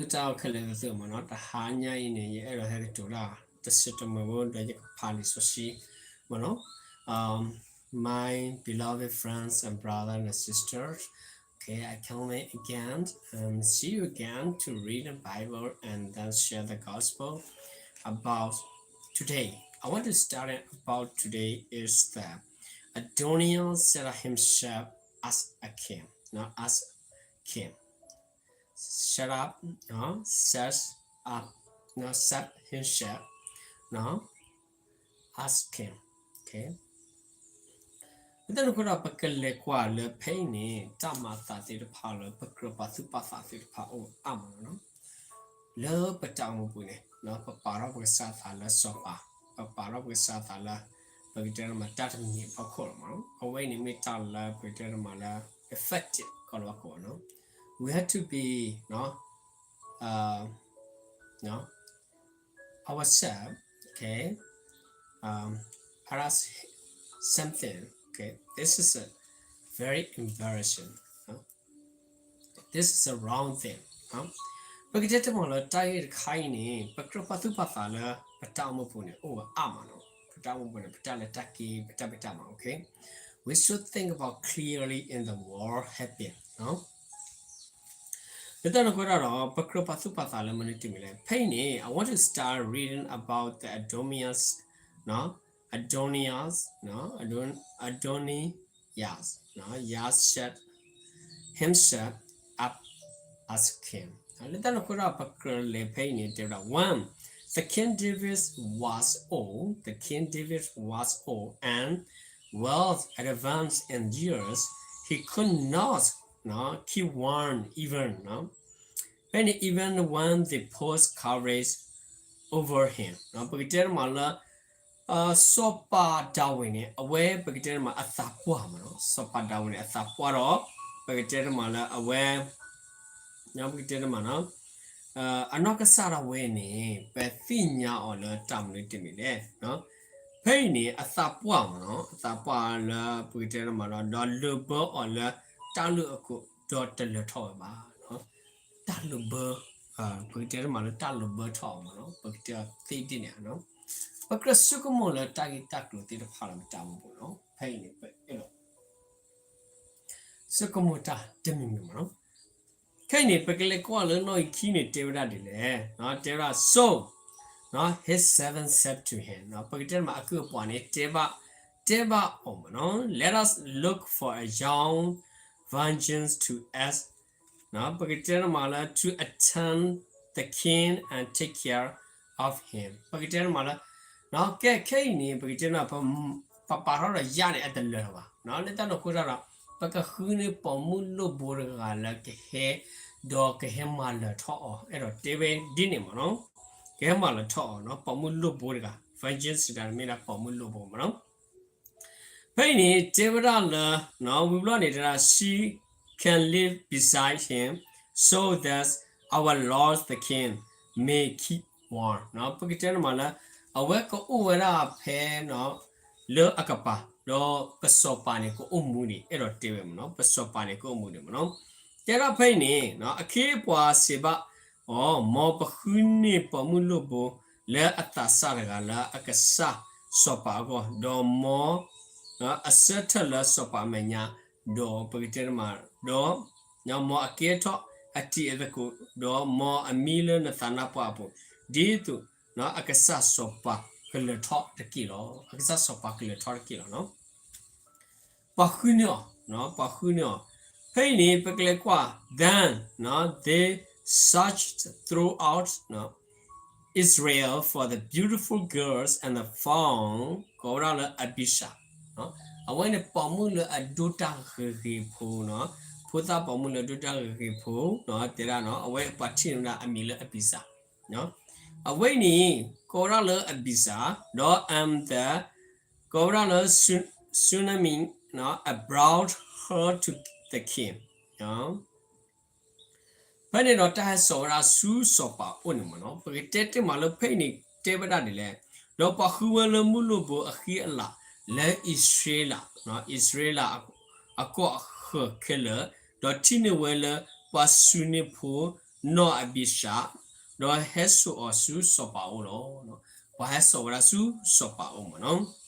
တၢ်အိၣ်ခဲလၢာ်သ့ၣ်မ့ၢ်နီၤ, တဟါညါအံၤန့ၣ် ယအဲၣ်ဒိးဟဲကတိၤတၢ်တစိၢ်တမုာ်ဖိ ဒီးယကဖးလံာ်စီဆှံမ့ၢ်နီၤ. My beloved friends and brothers and sisters, okay, I come again, um, see you again to read the Bible and then share the gospel about today. I want to start it about today is that Adonijah set up himself as a king, not as king. Set up, no, set up, no, set himself, no, as king. Okay. လၢတၢ်န့ၣ်အဃိဒီး ပကလဲၤကွၢ်လၢဖဲအံၤန့ၣ် တၢ်မၤအသးသ့ၣ်တဖၣ်လၢ ပကြၢးပာ်သူၣ်ပာ်သးသ့ၣ်တဖၣ်အိၣ်အါမးလီၤနီၤ. လၢပတၢ်အိၣ်မူပူၤန့ၣ် ပပာ်ထီၣ်ပကစၢ်သးလၢစီၤပၤ, ပပာ်ထီၣ်ပကစၢ်သးလၢ ပကတဲတမးတၢ်တမံၤအဖီခိၣ်လီၤမးနီၤ. အဝဲအံၤန့ၣ်မ့ၢ်တၢ်လၢပကတဲတမးလၢ effective ကီလီၤကိးနီၤ. We have to be, နီၤ, uh, နီၤ, ourselves, okay, um, as something, okay, this is a very embarrassing, နီၤ, this is a wrong thing, နီၤ. ပကတဲတမးလၢတၢ်ဂ့ၢ်တခါအံၤန့ၣ် ပကြၢးပာ်သူၣ်ပာ်သးလၢ ပတၢ်အိၣ်မူပူၤန့ၣ် အိၣ်ဝဲအါမးနီၤ. ပတၢ်အိၣ်မူပူၤန့ၣ် ပတၢ်လဲၤတၢ်က့ၤ ပတၢ်ဖံးတၢ်မၤ, okay. We should think about clearly in the world happen, နီၤ. လၢတၢ်န့ၣ်အဃိဒီး ပကြၢးပာ်သူၣ်ပာ်သးလၢမနုၤတမံၤလဲၣ်. ဖဲအံၤန့ၣ် I want to start reading about the Adonias, နီၤ, Adonias, နီၤ, Adon-, Adonijah, နီၤ, Yah set himself up as king. လၢတၢ်န့ၣ်အဃိဒီး ပကြၢးလဲၤဖဲအံၤန့ၣ် တဲဝဲဒၣ် When the king David was old, the king David was old and well advanced in years, he could not, နီၤ, keep warm even, နီၤ, ဖဲန့ၣ် even when the post coverage over him, နီၤ, ပကတဲတမးလၢ စီၤပၤဒၤဝံးန့ၣ် အဝဲပကတဲတမးအသးပှၢ်မးနီၤ. စီၤပၤဒၤဝံးန့ၣ် အသးပှၢ်ဒီး ပကတဲတမးလၢအဝဲ ပကတဲတမးနီၤ အနီၢ်ကစၢ်ဒၣ်ဝဲန့ၣ် ပသ့ၣ်ညါအီၤလၢတၢ်မနုၤတမံၤလဲၣ်. ဖဲအံၤန့ၣ် အသးပှၢ်မးနီၤ, အသးပှၢ်လၢပကတဲတမးဒီး ဒီးလၢၢ်ဘၢအီၤလၢတၢ်လုၢ်အခိၣ် ဒီးတလၢၤထီၣ်ဝဲဘၣ်. တၢ်လၢၢ်ဘၢ ပကတဲတမးလၢတၢ်လၢၢ်ဘၢထီၣ်အီၤမးနီၤ, ပကတဲသ့ဒ်န့ၣ်နီၤ. ပကြၢးဆိကမိၣ်လၢတၢ်ဂ့ၢ်တၢ်ကျိၤသ့ၣ်တဖၣ်လၢပတၢ်အိၣ်မူပူၤနီၤ. ဖဲအံၤန့ၣ် ပအဲၣ်ဒိး ဆိကမိၣ်တၢ်တမံၤမံၤမးနီၤ. ခဲအံၤန့ၣ် ပကလဲၤကွၢ်လၢနီၣ်ဂံၢ်ခံန့ၣ် တဲဝဲဒၣ်ဒ်လဲၣ်, တဲဝဲဒၣ် so, နီၤ, his servants said to him, နီၤ, ပကတဲတမးအကုၢ်အပှၤန့ၣ် တဲဘၣ်, တဲဘၣ်အီၤမးနီၤ, let us look for a young virgin to us, နီၤ, ပကတဲတမးလၢ to attend the king and take care of him, ပကတဲတမးလၢ နီၤ, ကဲခဲအံၤန့ၣ် ပကတဲတမး ပပာ်ထီၣ်ဒီးယၤန့ၣ် အတလၢာ်လၢၤဘၣ်, နီၤ, လၢတၢ်န့ၣ်အဃိဒီး ပကဃုန့ၢ်ပိာ်မုၣ်လိၣ်ဘိတဂၤလၢကဟဲ ဒီးကဟဲမၤလၢာ်ထီၣ်အီၤ, အဲၣ်ဒိးတဲဝဲဒ်န့ၣ်မးနီၤ, ကဟဲမၤလၢာ်ထီၣ်အီၤနီၤ, ပိာ်မုၣ်လိၣ်ဘိတဂၤ, virgin စံးတၢ်န့ၣ်မ့ၢ်ဒၣ်ပိာ်မုၣ်လိၣ်ဘိမးနီၤ. ဖဲအံၤန့ၣ် တဲဝဲဒၣ်လၢ နီၤ, ဝံၤဘျီန့ၣ် တဲဒၣ် she can live beside him so that our lord the king may keep warm, နီၤ, ပကတဲတမးလၢ အဝဲကအိၣ်ဝဲဒၣ်ဖဲ နီၤ, လၢအကပၤ ဒီးကစီၤပၤန့ၣ် ကအိၣ်မူဒံး အဲၣ်ဒိးတဲဝဲမးနီၤ, ကစီၤပၤန့ၣ် ကအိၣ်မူဒံးမးနီၤ. တဲဒၣ်ဖဲအံၤန့ၣ် အခ့အပှၤစံးဘၣ်အီၤ, မ်ပဃုန့ၢ်ပိာ်မုၣ်လိၣ်ဘိ လၢအသးစၢ်တဂၤလၢအကစၢ်စီၤပၤအဂီၢ်, ဒီးမ်အဆၢထၢၣ်လၢစီၤပၤအမဲာ်ညါ, ဒီးပကတဲတမး, ဒီး မ်အကဲထီၣ်အတံၤအသကိး, ဒီးမ်အမံလၢနသးနါပှၢ်အပူၤ, ဒ်သိးအကစၢ်စီၤပၤကလၢာ်ထီၣ်တက့ၢ်လီၤ, အကစၢ်စီၤပၤကလၢာ်ထီၣ်တက့ၢ်လီၤ. ပှၤဃုန့ၢ်အီၤ, ပှၤဃုန့ၢ်အီၤ. ဖဲအံၤန့ၣ် ပကလဲၤကွၢ်, then, နီၤ, they searched throughout, နီၤ, Israel for the beautiful girls and found, ကိးဝဲဒၣ်လၢ Abishag, အဝဲန့ၣ်ပိာ်မုၣ်လၢအဒိၣ်တၢ်ဂ့ၤဂ့ၤဖိနီၤ, ဖိသၣ်ပိာ်မုၣ်လၢအဒိၣ်တၢ်ဂ့ၤဂ့ၤဖိနီၤ, တဲဒၣ်နီၤ, အဝဲပှၤထံၣ်န့ၢ်ဝဲဒၣ်အမံၤလၢ Abishag, အဝဲအံၤန့ၣ် ကိးဝဲဒၣ်လၢ Abishag, ဒီး and the, ကိးဝဲဒၣ်လၢ Shunammite, နီၤ, brought her to the king. ဖဲန့ၣ်ဒီးတၢ်ဟဲစိာ်ဝဲဒၣ်ဆူစီၤပၤအိၣ်န့ၣ်မးနီၤ, ပကတဲတ့ၢ်မးလၢဖဲအံၤန့ၣ် တဲဝဲဒၣ်ဒ်လဲၣ်, ဒီးပှၤဃုဝဲလၢမုၢ်လိၣ်ဘိအဃံအလၤ လၢအံၣ်စရ့လး, အံၣ်စရ့လးအကီၢ်အဃၢၤခဲလၢာ်, ဒီးထံၣ်န့ၢ်ဝဲလၢပှၤစူၤန့ၢ်ဖိ နီၢ်အဘံၡး, ဒီးဟဲစိာ်အီၤဆူစီၤပၤအအိၣ်လီၤ. ပှၤဟဲစိာ်ဝဲဒၣ်ဆူစီၤပၤအအိၣ်မ့ၢ်နီၤ.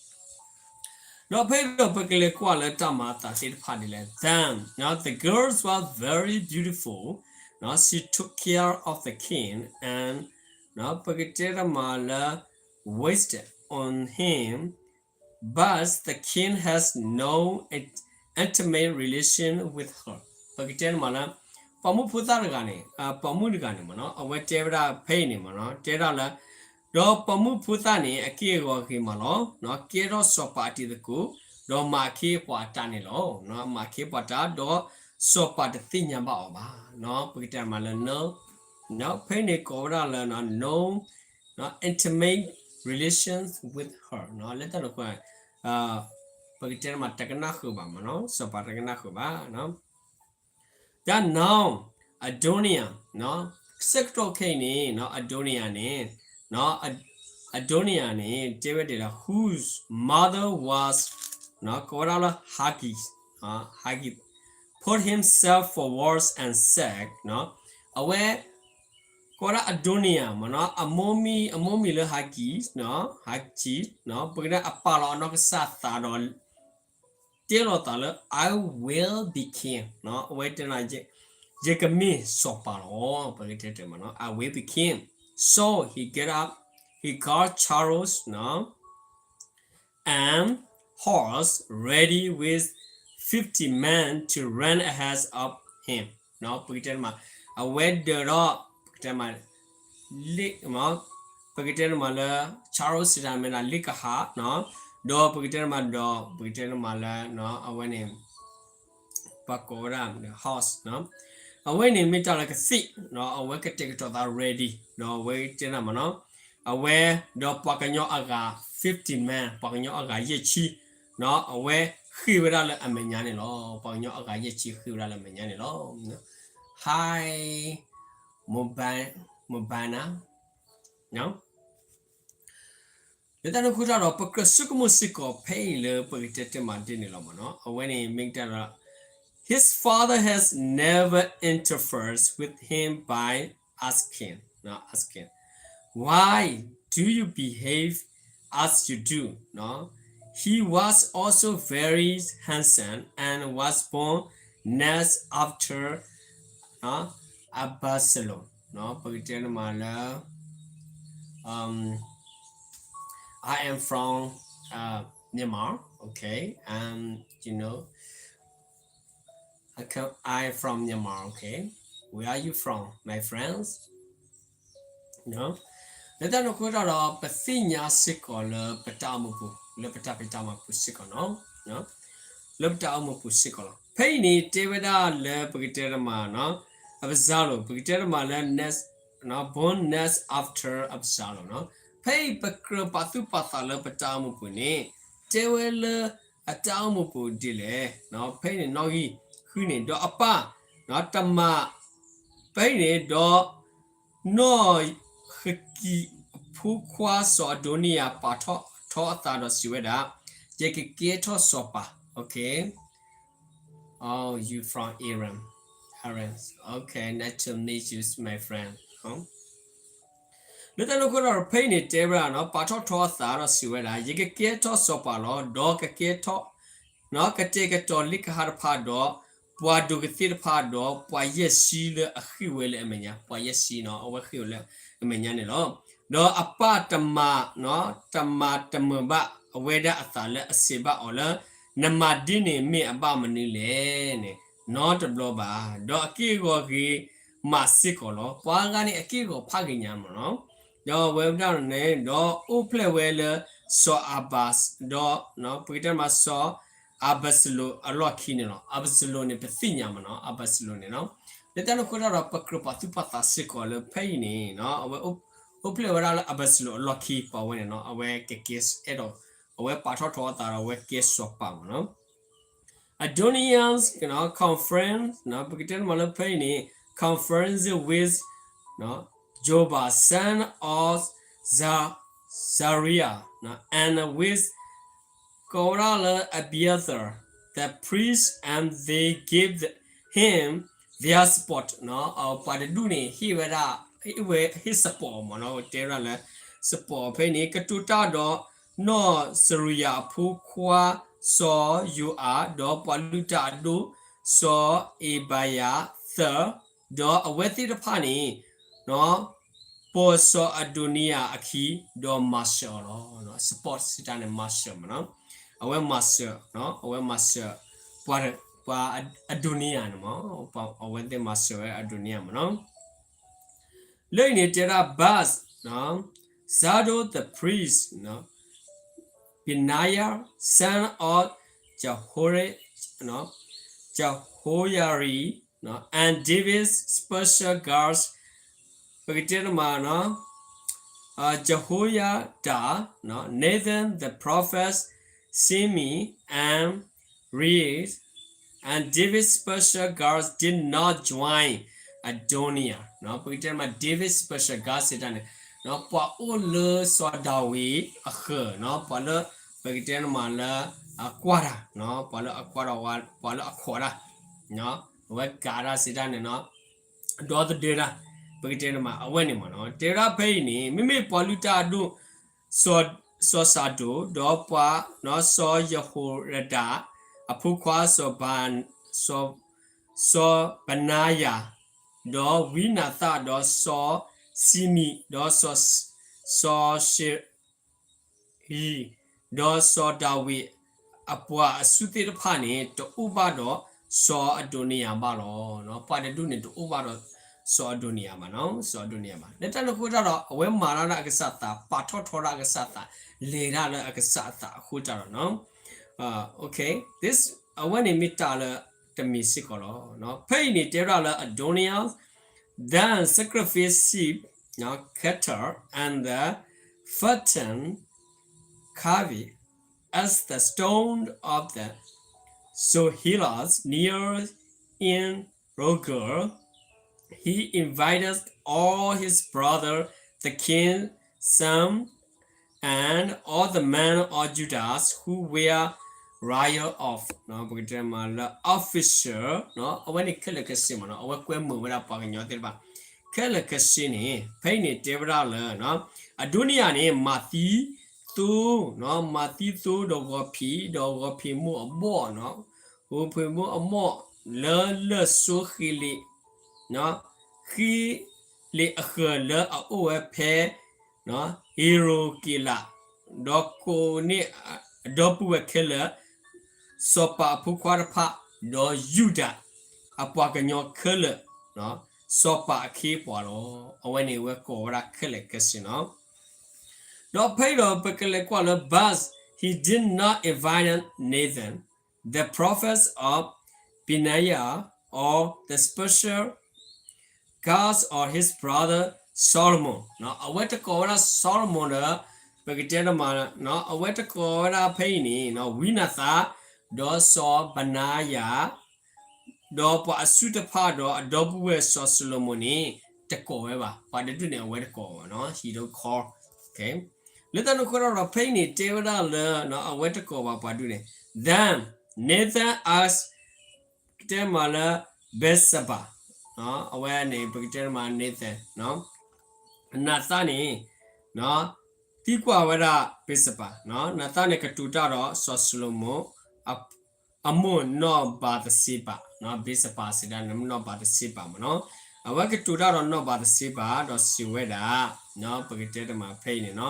ဒီးဖဲဒီးပကလဲၤကွၢ်လၢတၢ်မၤအသးသ့ၣ်တဖၣ်ဒ်လဲၣ်, then, the girls were very beautiful, she took care of the king and ပကတဲတမးလၢ waited on him, but the king has no intimate relation with her. ပကတဲတမးလၢ ပိာ်မုၣ်ဖိသၣ်တဂၤန့ၣ်, ပိာ်မုၣ်တဂၤန့ၣ်မ့ၢ်နီၤ, အဝဲတဲဝဲဒၣ်ဖဲအံၤန့ၣ်မ့ၢ်နီၤ, တဲဒၣ်လၢ ဒီးပိာ်မုၣ်ဖိသၣ်န့ၣ် အက့ၢ်အဂီၤဂ့ၤမးလီၤ, ကဲထီၣ်စီၤပၤအတံၤသကိး, ဒီးမၤအခ့အပှၤအတၢ်န့ၣ်လီၤ. မၤအခ့အပှၤတၢ်, ဒီးစီၤပၤတသ့ၣ်ညါဘၣ်အီၤဘၣ်. ပကတဲမးလၢ no, ဖဲန့ၣ်ကိးဝဲဒၣ်လၢ no intimate relations with her. လၢတၢ်န့ၣ်အဃိ ပကတဲမးတကနၣ်ဃုာ်ဘၣ်မ့ၢ်နီၤ, စီၤပၤတကနၣ်ဃုာ်ဘၣ်. တၢ်နီၤ Adonia, ဆၢကတီၢ်ခဲအံၤန့ၣ် Adonia န့ၣ်, Adonia န့ၣ် တဲဝဲဒ်လဲၣ်, whose mother was ကိးဝဲဒၣ်လၢ Haggith, Haggith, put himself forward and said, အဝဲ ကိးဝဲဒၣ် Adonia မ့ၢ်နီၤ, အမိၢ်မံၤ, အမိၢ်မံၤလၢ Haggith, Haggith, ပကတဲအပာ်လီၤအနီၢ်ကစၢ်သးဒီး တဲလီၤသးလၢ I will be king. အဝဲတဲ ယကမ့ၢ်စီၤပၤလီၤ, ပကတဲတဲမးနီၤ, I will be king. So he get up, he got chariots and horse ready with fifty men to run ahead of him. ပကတဲမး အဝဲဒၢးဒီး ပကတဲမး လ့, ပကတဲတမးလၢ chariots စံးတၢ်မ့ၢ်ဒၣ်လ့ကဟၣ်, ဒီးပကတဲတမးဒီး ပကတဲတမးလၢ အဝဲန့ၣ် ပှၤကိးဝဲဒၣ် horse, အဝဲန့ၣ်မ့ၢ်တၢ်လၢကသ့ၣ်, အဝဲကတဲာ်ကတီၤသး ready, ဒီးအဝဲတဲတၢ်မးနီၤ, အဝဲ ဒီးပှၤကညီအဂၤ fifty men, ပှၤကညီအဂၤယဲၢ်ဆံ, အဝဲဃ့ၢ်ဝဲဒၣ်လၢအမဲာ်ညါန့ၣ်လီၤ. ပှၤကညီအဂၤယဲၢ်ဆံဃ့ၢ်ဝဲဒၣ်လၢအမဲာ်ညါန့ၣ်လီၤ. Hi, Mobina. လၢတၢ်န့ၣ်အဃိတၢ်ဒီး ပကြၢးဆိကမိၣ်စ့ၢ်ကီးဖဲအံၤလၢပကတဲတဲမးဒ်န့ၣ်လီၤမ့ၢ်နီၤ. အဝဲန့ၣ်မ့ၢ်တၢ်ဒီး his father has never interfered with him by asking, asking, why do you behave as you do? He was also very handsome and was born next after Absalom. ပကတဲန့ၣ်မးလၢ um, I am from uh, Myanmar, okay, and you know, I come, I from Myanmar, okay. Where are you from, my friends? လၢတၢ်န့ၣ်အဃိတၢ်ဒီး ပသ့ၣ်ညါစ့ၢ်ကီးလၢပတၢ်အိၣ်မူပူၤ, လၢပတၢ်ဖံးတၢ်မၤပူၤစ့ၢ်ကီးနီၤ, လၢပတၢ်အိၣ်မူပူၤစ့ၢ်ကီးလီၤ. ဖဲအံၤန့ၣ် တဲဝဲဒၣ်လၢပကတဲတမးနီၤ, Absalom, ပကတဲတမးလၢ next, born next after Absalom နီၤ. ဖဲအံၤပကြၢးပာ်သူၣ်ပာ်သးလၢပတၢ်အိၣ်မူပူၤန့ၣ် တဲဝဲလၢအတၢ်အိၣ်မူပူၤဒ်လဲၣ်, ဖဲအံၤန့ၣ်နီၣ်ဂံၢ်ဃုန့ၣ် ဒီးအပၢ် တမၤ ဖဲအံၤန့ၣ်ဒီး နီၢ်ဃကံးအဖိခွါစီၤအဒိနံယၤ ပာ်ထီၣ်ထီအသးဒီးစံးဝဲဒၣ်, ယကကဲထီၣ်စီၤပၤ, okay. Oh, you from Iran, Iran. Okay, nice to meet you, my friend. လၢတၢ်န့ၣ်အဃိဒီး ဖဲအံၤန့ၣ်တဲဝဲဒၣ်နီၤ, ပာ်ထီၣ်ထီအသးဒီးစံးဝဲဒၣ်, ယကကဲထီၣ်စီၤပၤလီၤ, ဒီးကကဲထီၣ် ကတဲာ်ကတီၤလ့ကဟၣ်တဖၣ်ဒီး ပှၤဒိးကသ့ၣ်တဖၣ်ဒီး ပှၤယဲၢ်ဆံလၢအဃ့ၢ်ဝဲလၢအမဲာ်ညါ, ပှၤယဲၢ်ဆံနီၤ, အဝဲဃ့ၢ်ဝဲလၢအမဲာ်ညါန့ၣ်လီၤ. ဒီးအပၢ်တမၤ, တမၤတမုာ်ဘၣ်အဝဲဒၣ်အသးလၢအစံးဘၣ်အီၤလၢ နမၤဒ်န့ၣ်မ့ၢ်အဘၣ်မနုၤလဲၣ်န့ၣ် နီတဘျီဘၣ်. ဒီးအက့ၢ်အဂီၤဂ့ၤမးစ့ၢ်ကီးလီၤ. ပှၤဂၤန့ၣ် အက့ၢ်အဂီၤဖးဂ့ၤညါမ့ၢ်နီၤ. ဒီးအဝဲဒၣ်န့ၣ် ဒီးအိၣ်ဖျဲၣ်ဝဲလၢ စီၤအၤဘး, ဒီး ပကတဲမးစီၤ အၤဘၡလိၣ်အလီၢ်ခံန့ၣ်လီၤ. အၤဘၡလိၣ်န့ၣ် ပသ့ၣ်ညါမ့ၢ်နီၤ, အၤဘၡလိၣ်န့ၣ်နီၤ. လၢတၢ်န့ၣ်အဃိတၢ်ဒီး ပကြၢးပာ်သူၣ်ပာ်သးစ့ၢ်ကီးလၢဖဲအံၤန့ၣ်နီၤ, အဝဲအိၣ်ဖျဲၣ်ဝဲဒၣ်လၢအၤဘၡလိၣ်အလီၢ်ခံ ပှၤဝဲန့ၣ်နီၤ, အဝဲကကဲအဲၣ်ဒိး, အဝဲပာ်ထီၣ်ထီအသးဒီးအဝဲကဲစီၤပၤမ့ၢ်နီၤ. Adonias, you know, conference, ပကတဲမးလၢဖဲအံၤန့ၣ် conference with Joab, son of Za-, Zeruiah, and with ကိးဝဲဒၣ်လၢ Abiathar the priest, and they gave him the their support ပှၤတဒူၣ်န့ၣ် ဟ့ၣ်ဝဲဒၣ် ဟ့ၣ်ဝဲ ဟ့ၣ် support မ့ၢ်နီၤ တဲဝဲဒၣ်လၢ support ဖဲအံၤန့ၣ် ကတိၤတၢ်ဒီး နီၢ်စရူၤယၤအဖိခွါ စီၤယိၤအး ဒီးပှၤလုၢ်တၢ်အဒိၣ် စီၤအ့ဘၤယၤသၢ ဒီးအဝဲသ့ၣ်တဖၣ်န့ၣ် ပိာ်စီၤအဒိနံယၤအခံ ဒီးမၤစၢၤအီၤလီၤ. support စံးတၢ်န့ၣ် မၤစၢၤမ့ၢ်နီၤ အဝဲမၤစၢၤ အဝဲမၤစၢၤ ပှၤ ပှၤအဒိနံယၤန့ၣ်မ့ၢ် အဝဲသ့ၣ်မၤစၢၤဝဲအဒိနံယၤမ့ၢ်နီၤ လၢအံၤန့ၣ်တဲဒၣ် but Zadok the priest, Benaiah son of Jehoiada, Jehoiada, and David's special guards, ပကတဲတမး Jehoiada, Nathan the prophet, Shimei, and Rei, and David's special guards did not join Adonijah. ပကတဲတမး David's special guards စံးတၢ်န့ၣ် ပှၤအိၣ်လၢစီၤဒၤဝံးအဃၢၤ ပှၤလၢ ပကတဲတမးလၢ အကွၢ်တၢ် ပှၤလၢအကွၢ်တၢ် ပှၤလၢအခိးတၢ် အဝဲကးတၢ်စံးတၢ်န့ၣ် ဒီသဒၢတၢ် ပကတဲတမး အဝဲန့ၣ်မ့ၢ်နီၤ တဲဝဲဒၣ်ဖဲအံၤန့ၣ် မ့မ့ၢ်ပှၤလုၢ်တၢ်အဒိၣ် စီၤစၤဒိာ် ဒီးပှၤ စီၤယဟိရဒၤ အဖိခွါ စီၤ စီၤဘနါယၤ ဒီးဝံနၤသၣ် ဒီးစီၤၡံမံၣ် ဒီးစီၤ စီၤၡ့ ဟံၣ်, ဒီးစီၤဒၤဝံးအပှၤအစုသ့ၣ်တဖၣ်န့ၣ် တအိၣ်ဘၣ်ဒီးစီၤအဒိနံယၤဘၣ်လီၤ. ပှၤတဒူၣ်န့ၣ် တအိၣ်ဘၣ်ဒီးစီၤအဒိနံယၤဘၣ်နီၤ, စီၤအဒိနံယၤဘၣ်. လၢတၢ်န့ၣ်အဃိတၢ်ဒီး အဝဲမၤတၢ်လၢအကစၢ်သး, ပာ်ထီၣ်ထီဒၣ်အကစၢ်သး, လဲၤတၢ်လၢအကစၢ်အသးအဃိတၢ်ဒီးနီၤ, okay, this အဝဲန့ၣ်မ့ၢ်တၢ်လၢတမံၤစ့ၢ်ကီးလီၤ. ဖဲအံၤန့ၣ်တဲဝဲဒၣ်လၢ Adonijah then sacrificed sheep, cattle, and the fattened calf at the stone of the Zohellah near En-rogel. He invited all his brothers, the king's sons, and all the men of Judah who were royal of ပကတဲမးလၢ official အဝဲန့ၣ်ခဲလၢာ်ခဲဆ့မ့ၢ်နီၤ, အဝဲကွဲမုာ်ဝဲဒၣ်ပှၤကညီသ့ၣ်တဖၣ် ခဲလၢာ်ခဲဆ့န့ၣ် ဖဲအံၤန့ၣ်တဲဝဲဒၣ်လၢ အဒိနံယၤန့ၣ် မၤသံသိ, မၤသံသိဒီးဂီၤဖံး, ဒီးဂီၤဖံးမိၢ်အဘီၣ်, ဂီၤဖံးမိၢ်အဘီၣ် လၢလၢၢ်စိဃ့လ့း ဃ့လ့းအဃၢၤလၢအအိၣ်ဝဲဖဲ ဧ့ၤရိၤက့းလး, ဒီးကိးန့ၢ်အဒီပုၢ်ဝဲၢ်ခဲလၢာ်, စီၤပၤအဖိခွါတဖၣ်, ဒီးယူဒၤအပှၤကညီခဲလၢာ်, စီၤပၤအခ့အပှၤလီၤ. အဝဲန့ၣ်အဝဲကိးဝဲဒၣ်ခဲလၢာ်ခဲဆ့နီၤ. ဒီးဖဲအံၤဒီးပကလဲၤကွၢ်လၢ but he did not invite Nathan, the prophet of Benaiah, or the special guards of his brother Solomon. အဝဲတကိးဝဲဒၣ် Solomon ဒီး ပကတဲတမး အဝဲတကိးဝဲဒၣ်ဖဲအံၤန့ၣ် ဝံနၤသၣ်, ဒီးစီၤဘနါယၤ, ဒီးပှၤအစုတဖၣ်ဒီးအဒီပုၢ်ဝဲၢ်စီၤၡလိၤမိၣ်န့ၣ် တကိးဝဲဘၣ်. ပှၤတဒူၣ်န့ၣ် အဝဲတကိးဘၣ်နီၤ, he don't call. လၢတၢ်န့ၣ်အဃိတၢ်ဒီး ဖဲအံၤန့ၣ်တဲဝဲဒၣ်လၢ အဝဲတကိးဘၣ်ပှၤဒူၣ်န့ၣ်, then Nathan asked, တဲမးလၢ Bathsheba, အဝဲန့ၣ် ပကတဲမး Nathan, နၤသၣ်န့ၣ် သံကွၢ်ဝဲဒၣ် Bathsheba, နၤသၣ်န့ၣ်ကတိၤတၢ်ဒီးစီၤၡလိၤမိၣ် အမိၢ်နီၢ်ဘၤသရှ့ဘၤ, Bathsheba စံးဒၣ်န့ၣ် နီၢ်ဘၤသရှ့ဘၤမ့ၢ်နီၤ, အဝဲကတိၤတၢ်ဒီးနီၢ်ဘၤသရှ့ဘၤ ဒီးစံးဝဲဒၣ်, ပကတဲတမးဖဲအံၤန့ၣ်နီၤ,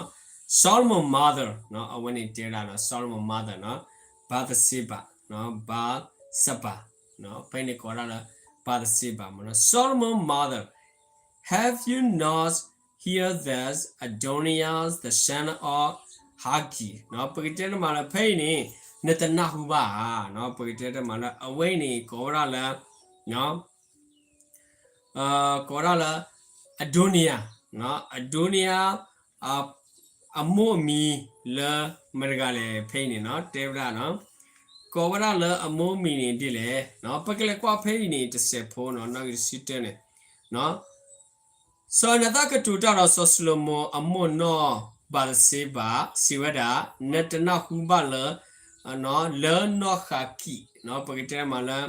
Solomon mother, အဝဲန့ၣ်တဲဝဲဒၣ်နီၤ Solomon mother နီၤ, Bathsheba, Bathsheba, ဖဲအံၤန့ၣ်ကိးဒၣ်လၢ Bathsheba မ့ၢ်နီၤ, Solomon mother, have you not heard that Adonijah the son of Haggith, ပကတဲတမးလၢဖဲအံၤန့ၣ် နတနၢ်ဟူဘၣ်ဧါ, ပကတဲတမးလၢ အဝဲအံၤန့ၣ်ကိးဝဲဒၣ်လၢ ကိးဝဲဒၣ်လၢ အဒိနံယၤ, အဒိနံယၤ အမိၢ်အမံၤလၢမတၤတဂၤလဲၣ် ဖဲအံၤန့ၣ်နီၤ တဲဝဲဒၣ်နီၤ, ကိးဝဲဒၣ်လၢအမိၢ်မံၤန့ၣ်ဒ်လဲၣ်, ပကလဲၤကွၢ်ဖဲအံၤန့ၣ် တစဲးဖိနီၤ နီၣ်ဂံၢ်တဆံတၢန့ၣ် စီၤနၤသၣ်ကတိၤတၢ်ဒီးစီၤၡလိၤမိၣ်အမိၢ်နီၢ်ဘၤသရှ့ဘၤ စံးဝဲဒၣ်, နတနၢ်ဟူဘၣ်လၢ လၢနီၢ်ဃးကံး, ပကတဲမးလၢ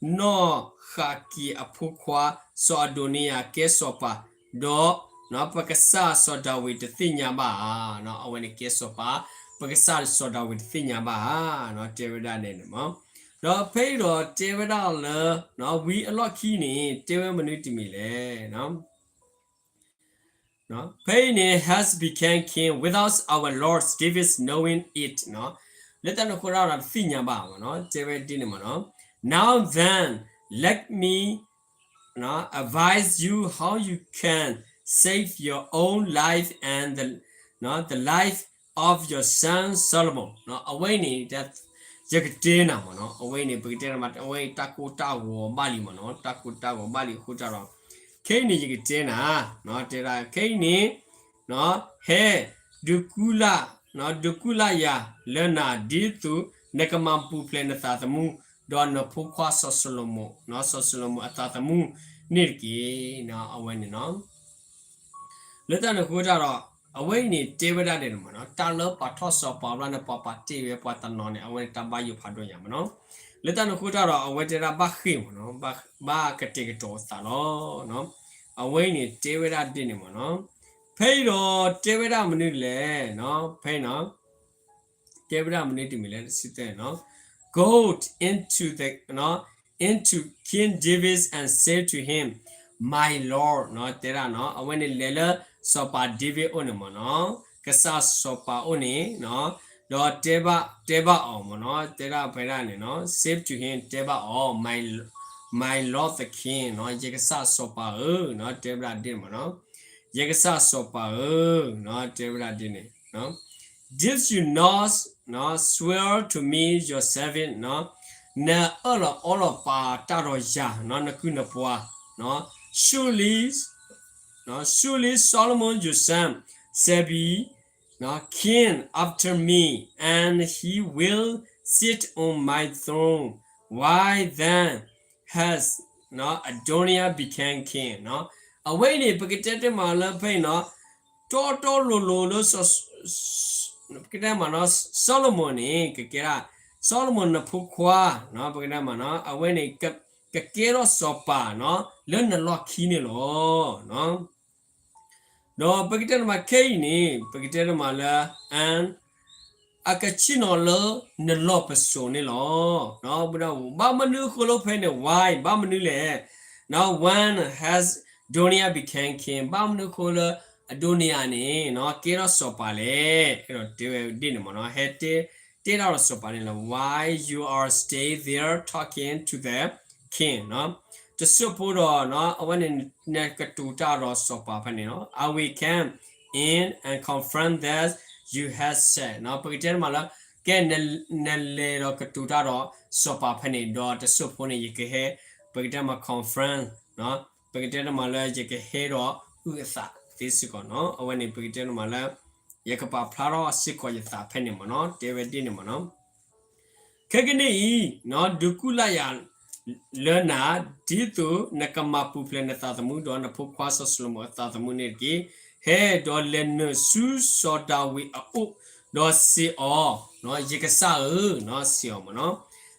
နီၢ်ဃးကံးအဖိခွါ စီၤအဒိနံယၤကဲစီၤပၤ, ဒီးပကစၢ်စီၤဒၤဝံးတသ့ၣ်ညါဘၣ်ဧါ. အဝဲန့ၣ်ကဲစီၤပၤ, ပကစၢ်စီၤဒၤဝံးတသ့ၣ်ညါဘၣ်ဧါ, တဲဝဲဒၣ်န့ၣ်မး. ဒီးဖဲအံၤဒီးတဲဝဲဒၣ်လၢ ဝံအလီၢ်ခံန့ၣ် တဲဝဲမနုၤတမံၤလဲၣ်. ဖဲအံၤန့ၣ် has become king without our lord David's knowing it. လၢတၢ်န့ၣ်အဃိဒီးတသ့ၣ်ညါဘၣ်မးနီၤ, တဲဝဲဒ်န့ၣ်မးနီၤ. Now then, let me advise you how you can save your own life and the, the life of your son Solomon. အဝဲအံၤန့ၣ် ယကတဲနၤမးနီၤ, အဝဲအံၤန့ၣ် ပကတဲနၤမး, အဝဲအံၤတၢ်ကိၢ်တၢ်ဂီၤဘၣ်လံမးနီၤ, တၢ်ကိၢ်တၢ်ဂီၤဘၣ်လံအဃိတၢ်ဒီး ခဲအံၤန့ၣ် ယကတဲနၤ, တဲဒၣ်ခဲအံၤန့ၣ် ဟဲ ဒုးကူၣ်လၢ်, ဒုးကူၣ်လၢ်ယၤလၢနၤ ဒ်သိးနကမၤပူၤဖျဲးနသးသမူ ဒီးနဖိခွါစီၤၡလိၤမိၤ, စီၤၡလိၤမိၤအသးသမူန့ၣ်တက့ၢ်. အဝဲန့ၣ်နီၤ လၢတၢ်န့ၣ်အဃိတၢ်ဒီး အဝဲအံၤန့ၣ်တဲဝဲဒၣ်ဒ်န့ၣ်မးနီၤ, တၢ်လၢပှၤထီၣ်စီၤပၤဘျီန့ၣ် ပှၤပာ်တ့ၢ်ဝဲပှၤတနီၤန့ၣ် အဝဲန့ၣ်တၢ်ဘၣ်ယိၣ်ဖးဒိၣ်ညါမးနီၤ. လၢတၢ်န့ၣ်အဃိတၢ်ဒီး အဝဲတဲဒၣ်ဘၣ်ဃ့ၢ်မးနီၤ, ဘၣ်ကတဲာ်ကတီၤအသးလီၤ. အဝဲအံၤန့ၣ်တဲဝဲဒၣ်ဒ်န့ၣ်မးနီၤ. ဖဲအံၤဒီးတဲဝဲဒၣ်မနုၤလဲၣ်, ဖဲအံၤနီၤ တဲဝဲဒၣ်မနုၤတမံၤလဲၣ်, တဆံသၢနီၤ, Go into the, into King David and say to him, My lord, တဲဒၣ်နီၤ, အဝဲန့ၣ်လဲၤလၢစီၤပၤဒ့ဝံးအအိၣ်န့ၣ်မးနီၤ, ကစၢ်စီၤပၤအအိၣ်န့ၣ်, ဒီးတဲဘၣ်, တဲဘၣ်အီၤမးနီၤ, တဲဒၣ်ဖဲဒၣ်န့ၣ်နီၤ, say to him, တဲဘၣ်အီၤ, my, my lord the king, ယကစၢ်စီၤပၤဧၢ, တဲဝဲဒၣ်ဒ်န့ၣ်မးနီၤ, ယကစၢ်စီၤပၤဧၢ, တဲဝဲဒၣ်ဒ်န့ၣ် Did you not swear to me your servant? နအၢၣ်လီၤအီလီၤပာ်တၢ်ဒီးယၤ, နကုၢ်နပှၤ, surely, surely Solomon your son shall be king after me, and he will sit on my throne. Why then has Adonijah become king? အဝဲအံၤန့ၣ် ပကတဲတမးလၢဖဲအံၤနီၤ, တီတီလိၤလိၤလၢ ပကတဲမးနီၤ, စီၤၡလိၤမိၤန့ၣ် ကကဲဒၣ် စီၤၡလိၤမိၤနဖိခွါ, ပကတဲမးနီၤ, အဝဲန့ၣ် ကကဲထီၣ်စီၤပၤနီၤ လၢနလီၢ်ခံန့ၣ်လီၤ. ဒီးပကတဲတမးခဲအံၤန့ၣ် ပကတဲတမးလၢ and အကဆ့ၣ်နီၤလၢနလီၢ်ပစိာ်န့ၣ်လီၤ. ဘၣ်မနုၤအဃိလၢဖဲန့ၣ် why ဘၣ်မနုၤလဲၣ်. Now when has Adonijah become king? ဘၣ်မနုၤအဃိလၢ အဒိနံယၤန့ၣ် ကဲထီၣ်စီၤပၤလဲၣ်. အဲၣ်ဒိးတဲဝဲဒ်န့ၣ်မးနီၤ, ဟဲတဲ တဲတၢ်ဒီးစီၤပၤန့ၣ်လီၤ. Why you are stay there talking to the king? တစိၢ်ဖိဒီး အဝဲန့ၣ် နကတိၤတၢ်ဒီးစီၤပၤဖဲန့ၣ်လီၤ. I will come in and confirm that you have said. ပကတဲတမးလၢ ကဲ နလဲၤဒီးကတိၤတၢ်ဒီးစီၤပၤဖဲန့ၣ် ဒီးတစိၢ်ဖိန့ၣ် ယကဟဲ ပကတဲမး confirm ပကတဲတမးလၢ ယကဟဲဒီးအုၣ်အသးသ့စ့ၢ်ကီးနီၤ. အဝဲန့ၣ် ပကတဲတမးလၢ ယကပာ်ဖျါထီၣ်စ့ၢ်ကီးယသးဖဲန့ၣ်မးနီၤ, တဲဝဲဒ်န့ၣ်မးနီၤ. ခဲကနံၣ်အံၤ ဒုးကူၣ်လၢ်ယၤလၢနၤ, ဒ်သိးနကမၤပူၤဖျဲးနသးသမူ ဒီးနဖိခွါစီၤၡလိၤမိၤအသးသမူန့ၣ်တက့ၢ်. ဟဲဒီးလဲၤနုာ်ဆူစီၤဒၤဝံးအအိၣ်, ဒီးစံးအီၤ, ယကစၢ်ဧၢ, စံးအီၤမးနီၤ.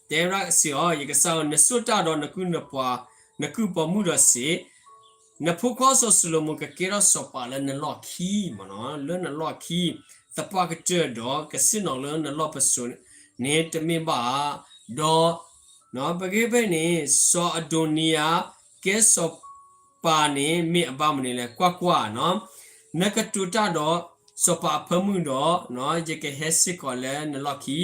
တဲဝဲဒၣ်စံးအီၤ, ယကစၢ်ဧၢ, နဆိၣ်တၢ်ဒီးနကုၢ်နပှၤ, နကုၢ်ပိာ်မုၣ်ဒီးစံး, နဖိခွါစီၤၡလိၤမိၤကကဲထီၣ်စီၤပၤလၢနလီၢ်ခံမးနီၤ, လၢနလီၢ်ခံ သပှၢ်ကတၢၢ်ဒီး ကဆ့ၣ်နီၤလၢနလီၢ်ပစိာ်န့ၣ်တမ့ၢ်ဘၣ်ဧါ. ဒီး ပကဖဲန့ၣ် စီၤအဒိနံယၤ ကဲစီၤပၤန့ၣ် မ့ၢ်အဘၣ်မနုၤလဲၣ်. ကွၢ်ကွၢ်နီၤ, နကတိၤတၢ်ဒီးစီၤပၤအဖၢမုၢ်ဒီး ယကဟဲစ့ၢ်ကီးလၢနလီၢ်ခံ,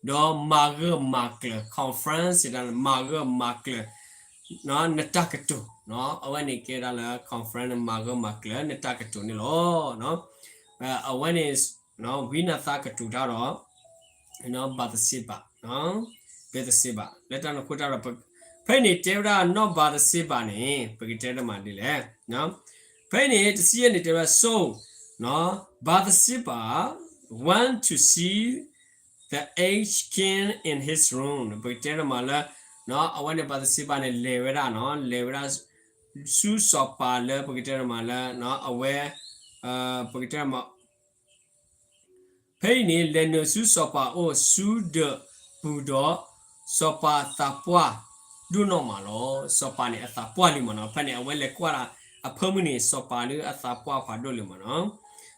ဒီးမၤဂၢၢ်မၤကျၢၤ conference ဒၣ် မၤဂၢၢ်မၤကျၢၤ နတၢ်ကတိၤ, အဝဲန့ၣ်ကဲဒၣ်လၢ conference မၤဂၢၢ်မၤကျၢၤနတၢ်ကတိၤန့ၣ်လီၤ. အဝဲန့ၣ် ဝံနၤသၣ်ကတိၤတၢ်ဒီး ဘၤသရှ့ဘၤ, ဘၤသရှ့ဘၤ လၢတၢ်န့ၣ်အဃိတၢ်ဒီး ဖဲန့ၣ်တဲဝဲဒၣ်နီၢ်ဘၤသရှ့ဘၤန့ၣ် ပကတဲတမးဒ်လဲၣ်. ဖဲန့ၣ်တဆံယဲၢ်န့ၣ်တဲဝဲဒၣ် so Bathsheba went to see the aged king in his room. ပကတဲတမးလၢ အဝဲန့ၣ် ဘၤသရှ့ဘၤန့ၣ် လဲၤဝဲဒၣ်နီၤ, လဲၤဝဲဒၣ် ဆူစီၤပၤလၢ ပကတဲတမးလၢ အဝဲ ပကတဲတမး ဖဲအံၤန့ၣ် လဲၤနုာ်ဆူစီၤပၤအအိၣ် ဆူဒၢးပူၤဒီး စီၤပၤသးပှၢ် ဒိၣ်နီၢ်မးလီၤ. စီၤပၤန့ၣ်အသးပှၢ်လံမ့ၢ်နီၤ. ဖဲန့ၣ် အဝဲလဲၤကွၢ်လၢအဖၢမုၢ်န့ၣ် စီၤပၤလၢအသးပှၢ်ဖးဒိၣ်လံမ့ၢ်နီၤ.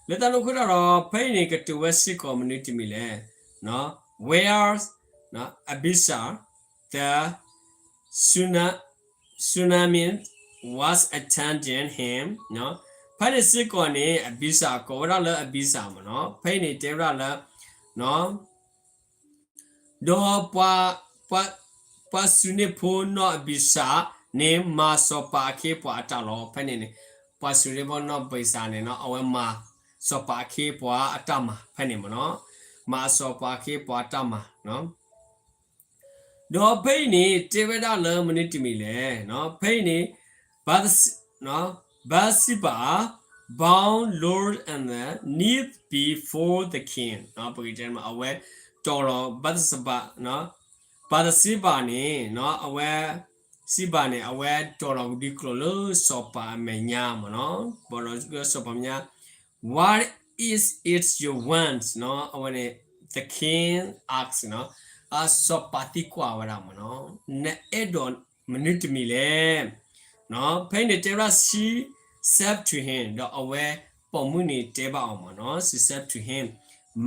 လၢတၢ်န့ၣ်အဃိတၢ်ဒီး ဖဲအံၤန့ၣ်ကတိၤဝဲစ့ၢ်ကီးမနုၤတမံၤလဲၣ်, where Abishai the Shunammite was attending him. ဖဲန့ၣ်စ့ၢ်ကီးန့ၣ် အဘံၡၤ ကိးဝဲဒၣ်လၢအဘံၡၤမ့ၢ်နီၤ. ဖဲအံၤန့ၣ်တဲဝဲဒၣ်လၢ ဒီးပှၤ ပှၤစူၤန့ၢ်ဖိနီၢ်အဘံၡၤန့ၣ် မၤစီၤပၤအခ့အပှၤအတၢ်လီၤ. ဖဲန့ၣ်န့ၣ် ပှၤစူၤန့ၢ်ဖိနီၢ်အဘံၡၤန့ၣ်နီၤ အဝဲမၤစီၤပၤအခ့အပှၤအတၢ်မၤဖဲန့ၣ်မ့ၢ်နီၤ. မၤစီၤပၤအခ့အပှၤအတၢ်မၤ ဒီးဖဲအံၤန့ၣ် တဲဝဲဒၣ်လၢမနုၤတမံၤလဲၣ်, ဖဲအံၤန့ၣ် Bathsheba, Bathsheba bowed low at the knees before the king. ပကတဲမး အဝဲတီၤလီၤ Bathsheba, Bathsheba န့ၣ် အဝဲ စံးဘၣ်န့ၣ် အဝဲတီၤလီၤကဒုကျိာ်လၢစီၤပၤအမဲာ်ညါမ့ၢ်နီၤ, ဘီဒီးစီၤပၤမဲာ်ညါ What is it you want? အဝဲန့ၣ် the king asked နီၤ, အစီၤပၤသံကွၢ်ဝဲဒၣ်မ့ၢ်နီၤ, နအဲၣ်ဒိးမနုၤတမံၤလဲၣ်. ဖဲအံၤန့ၣ်တဲဝဲဒၣ် she said to him ဒီးအဝဲပိာ်မုၣ်န့ၣ်တဲဘၣ်အီၤမ့ၢ်နီၤ, she said to him,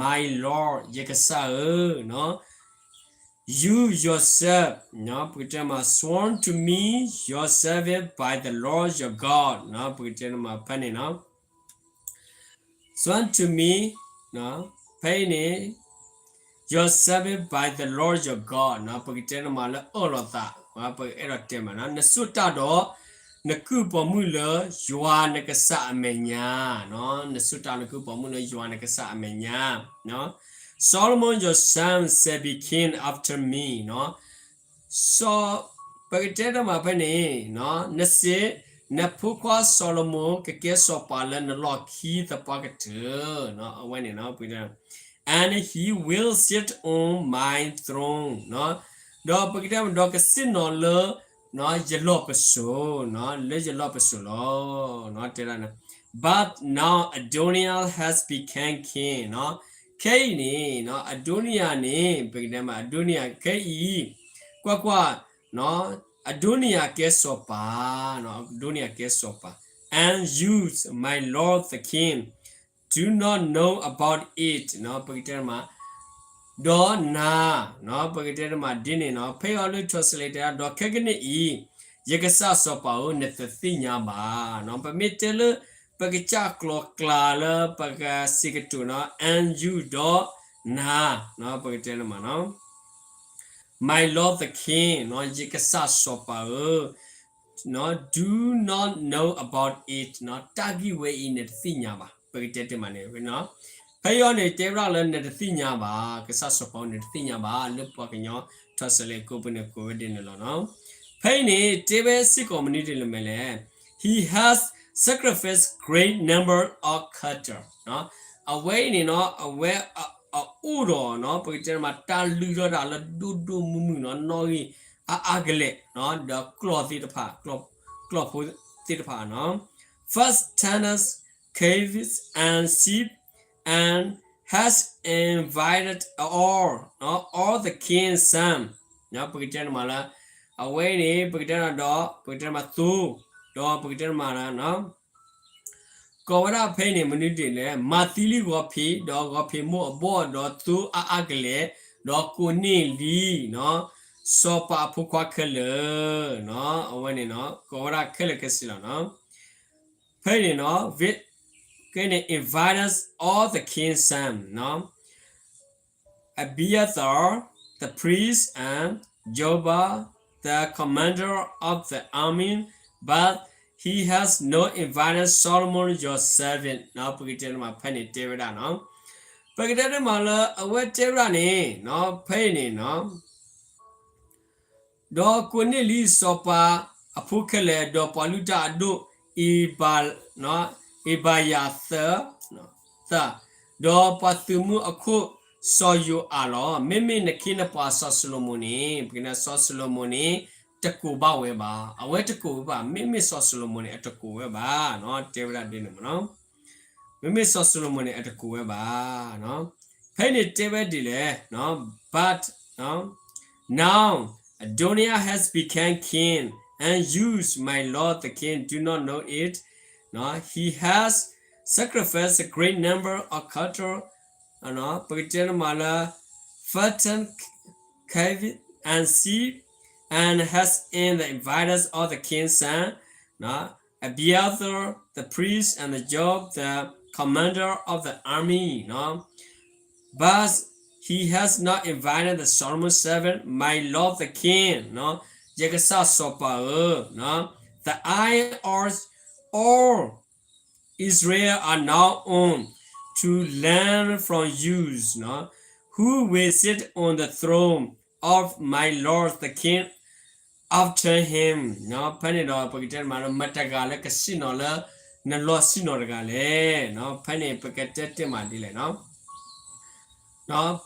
My lord ယကစၢ်ဧၢ, you yourself ပကတဲမး sworn to me your service by the Lord your God ပကတဲမးဖဲန့ၣ်နီၤ sworn to me ဖဲအံၤန့ၣ် your service by the Lord your God ပကတဲနမးလၢအၢၣ်လီၤသး, ပကအဲၣ်ဒိးတဲမးနီၤ, နဆိၣ်တၢ်ဒီး နကုၢ်ပိာ်မုၣ်လၢယွၤနကစၢ်အမဲာ်ညါ, နဆိၣ်တၢ်နကုၢ်ပိာ်မုၣ်လၢယွၤနကစၢ်အမဲာ်ညါ, Solomon your son shall be king after me နီၤ စီၤ ပကတဲတမးဖဲန့ၣ်, နစ့, နဖိခွါစီၤၡလိၤမိၣ် ကကဲစီၤပၤလၢနလီၢ်ခံသပှၢ်ကတၢၢ်, အဝဲန့ၣ်, and he will sit on my throne ဒီးပကတဲမး ဒီးကဆ့ၣ်နီၤလၢ ယလီၢ်ပစိာ်, လၢယလီၢ်ပစိာ်လီၤ. တဲ, but now Adonijah has become king ခဲအံၤန့ၣ် အဒိနယၤန့ၣ် ပကတဲမး အဒိနယၤခဲအံၤ, ကွၢ်ကွၢ်, အဒိနယၤကဲစီၤပၤ, အဒိနယၤကဲစီၤပၤ, and you, my lord the king, do not know about it ပကတဲမး ဒီးနၤ, ပကတဲမးဒ်န့ၣ်နီၤ, ဖဲအံၤလၢ translate တဲ ဒီးခဲကနံၣ်အံၤ, ယကစၢ်စီၤပၤဧၢ နတသ့ၣ်ညါဘၣ်. ပမ့ၢ်တဲလၢ ပကစၢ်ကျိာ်ကျါလၢပကစံးကတိၤနီၤ, and you ဒီးနၤ, ပကတဲမးနီၤ, my lord the king ယကစၢ်စီၤပၤဧၢ, do not know about it တၢ်ဂ့ၢ်ဝဲအံၤနတသ့ၣ်ညါဘၣ်. ပကတဲတမးန့ၣ်, ဖဲအံၤန့ၣ် တဲဝဲဒၣ်လၢနတသ့ၣ်ညါဘၣ်, ကစၢ်စီၤပၤနတသ့ၣ်ညါဘၣ်, လၢပှၤကညီ translate ကိးပူၤန့ၣ် ကိးဝဲဒ်န့ၣ်လီၤနီၤ. ဖဲအံၤန့ၣ် တဲဝဲစ့ၢ်ကီးမနုၤဒ်လဲၣ်မ့ၢ်လဲၣ်, he has sacrificed great number of cattle အဝဲအံၤန့ၣ်နီၤ အဝဲအအိၣ်ဒီးနီၤ ပကတဲမး တၢ်လုၢ်ထီၣ်တၢ်လၢဒိၣ်ဒိၣ်မုၢ်မုၢ်နီၤ နီၣ်ဂံၢ်အါအါကလဲာ် ဒီးကျီၢ်သ့ၣ်တဖၣ်, ကျီၢ်ဖိသ့ၣ်တဖၣ်နီၤ first tenants, calves and sheep, and has invited all, all the king's sons ပကတဲမးလၢ အဝဲအံၤန့ၣ် ပကတဲဒီး ပကတဲမးသိ, ဒီးပကတဲမးလၢ ကိးဝဲဒၣ်ဖဲအံၤန့ၣ် မနုၤဒ်လဲၣ်, မၤသံလံဂီၤဖံး, ဒီးဂီၤဖံးမိၢ်အဘီၣ်, ဒီးသိအါအါကလဲာ်, ဒီးကိးန့ၢ်လံ စီၤပၤအဖိခွါခဲလၢာ်, အဝဲန့ၣ် ကိးဝဲဒၣ်ခဲလၢာ်ခဲဆ့လီၤ. ဖဲအံၤန့ၣ် invited all the king's sons, Abiathar the priest and Joab the commander of the army, but he has not invited Solomon your servant. ပကတဲမးဖဲန့ၣ်တဲဝဲဒၣ်နီၤ, ပကတဲမးလၢအဝဲတဲဝဲဒၣ်န့ၣ် ဖဲအံၤန့ၣ် ဒီးကိးန့ၢ်လံစီၤပၤအဖိခဲလၢာ်, ဒီးပှၤလုၢ်တၢ်အဒိၣ် အ့ဘၤယၤသၢ, ဒီးပှၤသုးမုၢ်အခိၣ်စီၤယိၤအးလီၤ. မ့မ့ၢ်နခ့နပှၤစီၤၡလိၤမိၣ်န့ၣ်, ပကတဲစီၤၡလိၤမိၣ်န့ၣ် တကိးဘၣ်ဝဲဘၣ်, အဝဲတကိးဝဲဘၣ်, မ့မ့ၢ်စီၤၡလိၤမိၣ်န့ၣ် အတကိးဝဲဘၣ်, တဲဝဲဒၣ်ဒ်န့ၣ်မးနီၤ. မ့မ့ၢ်စီၤၡလိၤမိၣ်န့ၣ် အတကိးဝဲဘၣ်. ဖဲအံၤန့ၣ်တဲဝဲဒ်လဲၣ်, but now Adonijah has become king, and you, my lord the king, do not know it. He has sacrificed a great number of cattle. ပကတဲန့ၣ်မးလၢ fattened calves and sheep, and has in the invited all the king's sons, Abiathar the priest and Joab the commander of the army, but he has not invited the Solomon servant, my lord the king. ယကစၢ်စီၤပၤဧၢ, the eyes of all Israel are now on to learn from you, who will sit on the throne of my lord the king after him. ဖဲန့ၣ်ဒီး ပကတဲမးလၢ မတဂၤလၢကဆ့ၣ်နီၤလၢ နလီၢ်ဆ့ၣ်နီၤတဂၤလဲၣ်. ဖဲန့ၣ် ပကတဲတ့ၢ်မးဒ်လဲၣ်.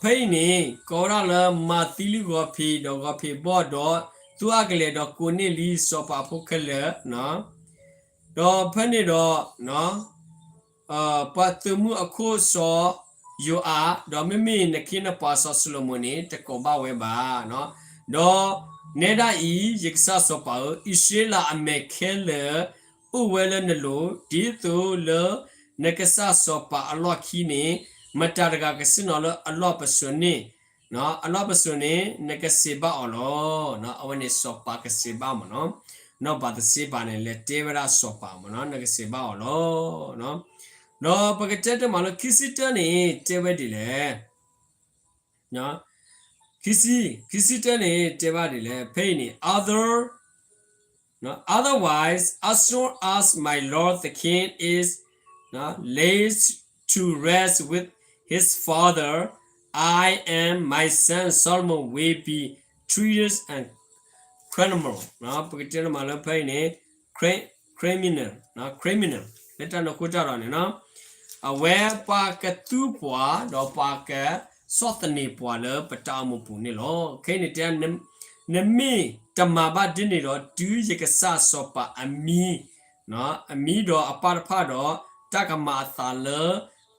ဖဲအံၤန့ၣ် ကိးဝဲဒၣ်လၢ မၤသံလုၢ်ဂီၤဖံး ဒီးဂီၤဖံးဘီၣ်ဒီး သူအကလဲၤဒီးကိးန့ၢ်လံစီၤပၤအဖိခဲလၢာ်, ဒီးဖဲန့ၣ်ဒီး ပှၤသုးမုၢ်အခိၣ်စီၤယိၤအး, ဒီးမ့မ့ၢ်နခ့နပှၤစီၤၡလိၤမိၤန့ၣ် တကိးဘၣ်ဝဲဘၣ်. ဒီးနဲဒၣ်အံၤ ယကစၢ်စီၤပၤဧၢ, အံၣ်စရ့လးအမဲာ်ခဲလၢာ် အိၣ်ဝဲလၢနလိၤ, ဒ်သိးလၢနကစၢ်စီၤပၤအလီၢ်ခံန့ၣ် မတၤတဂၤကဆ့ၣ်နီၤလၢအလီၢ်ပစိာ်န့ၣ်, အလီၢ်ပစိာ်န့ၣ် နကစံးဘၣ်အီၤလီၤ. အဝဲန့ၣ်စီၤပၤကစံးဘၣ်မ့ၢ်နီၤ, နီၢ်ဘၤသရှ့ဘၤန့ၣ် လဲၤတဲဝဲဒၣ်စီၤပၤမ့ၢ်နီၤ, နကစံးဘၣ်အီၤလီၤ. ဒီးပကတဲတ့ၢ်မးလၢ ခံဆံတၢန့ၣ် တဲဝဲဒ်လဲၣ်. ခံဆံ, ခံဆံတၢန့ၣ် တဲဘၣ်ဒ်လဲၣ်, ဖဲအံၤန့ၣ် other, otherwise, as soon as my lord the king is laid to rest with his father, I and my son Solomon will be treated as criminal. ပကတဲတ့ၢ်မးလၢဖဲအံၤန့ၣ် criminal, criminal လၢတၢ်န့ၣ်အဃိတၢ်ဒီးန့ၣ် အဝဲပှၤကသူပှၤ ဒီးပှၤကဆီၣ်သနံးပှၤလၢပတၢ်အိၣ်မူပူၤန့ၣ်လီၤ. ခဲအံၤန့ၣ်တဲ နမ့ၢ်တမၤဘၣ်ဒ်န့ၣ်ဒီး တုၤယကစၢ်စီၤပၤအမံၤ, အမံၤဒီးအပၢ်တဖၣ်ဒီး တၢ်ကမၤအသးလၢ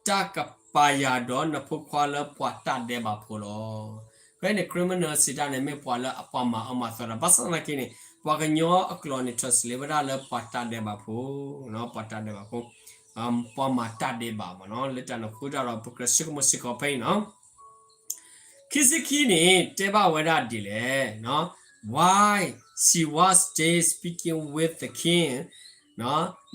တၢ်ကပာ်ယၤဒီးနဖိခွါလၢပှၤတၢ်ဒဲးဘးဖိလီၤ. ဖဲန့ၣ် criminal စံးတၢ်န့ၣ် မ့ၢ်ပှၤလၢအပှၤမၤအၢမၤသီဒီး ဘၣ်ဆၣ်သနာ်က့န့ၣ် ပှၤကညီအကျိာ်န့ၣ် translate ဝဲဒၣ်လၢပှၤတၢ်ဒဲးဘးဖိ, ပှၤတၢ်ဒဲးဘးဖိ, ပှၤမၤတၢ်ဒဲးဘးမ့ၢ်နီၤ, လၢတၢ်န့ၣ်အဃိတၢ်ဒီး ပကြၢးဆိကမိၣ်စ့ၢ်ကီးဖဲအံၤနီၤ. ခံဆံခံန့ၣ် တဲဘၣ်ဝဲဒၣ်ဒ်လဲၣ်, while she was still speaking with the king,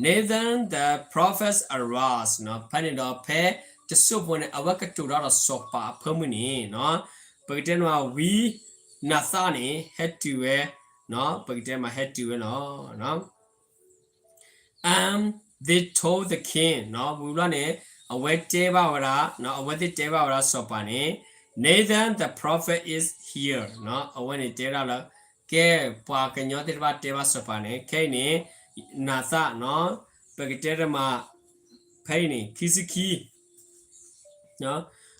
Nathan the prophet arose. ဖဲန့ၣ်ဒီးဖဲတစိၢ်ဖိန့ၣ် အဝဲကတိၤတၢ်ဒီးစီၤပၤအဖၢမုၢ်န့ၣ်, ပကတဲန့ၣ် ဝံနၤသၣ်န့ၣ် ဟဲတုၤဝဲ, ပကတဲမးဟဲတုၤဝဲလီၤ. And they told the king, ဝံၤဘျီန့ၣ် အဝဲတဲဘၣ်ဝဲဒၣ်, အဝဲသ့ၣ်တဲဘၣ်ဝဲဒၣ်စီၤပၤန့ၣ်, Nathan the prophet is here. အဝဲန့ၣ်တဲဝဲဒၣ်လၢ ကဲ ပှၤကညီသ့ၣ်တဖၣ်တဲဘၣ်စီၤပၤန့ၣ် ခဲအံၤန့ၣ် နၤသၣ်, ပကတဲတမး ဖဲအံၤန့ၣ် ခံဆံခံ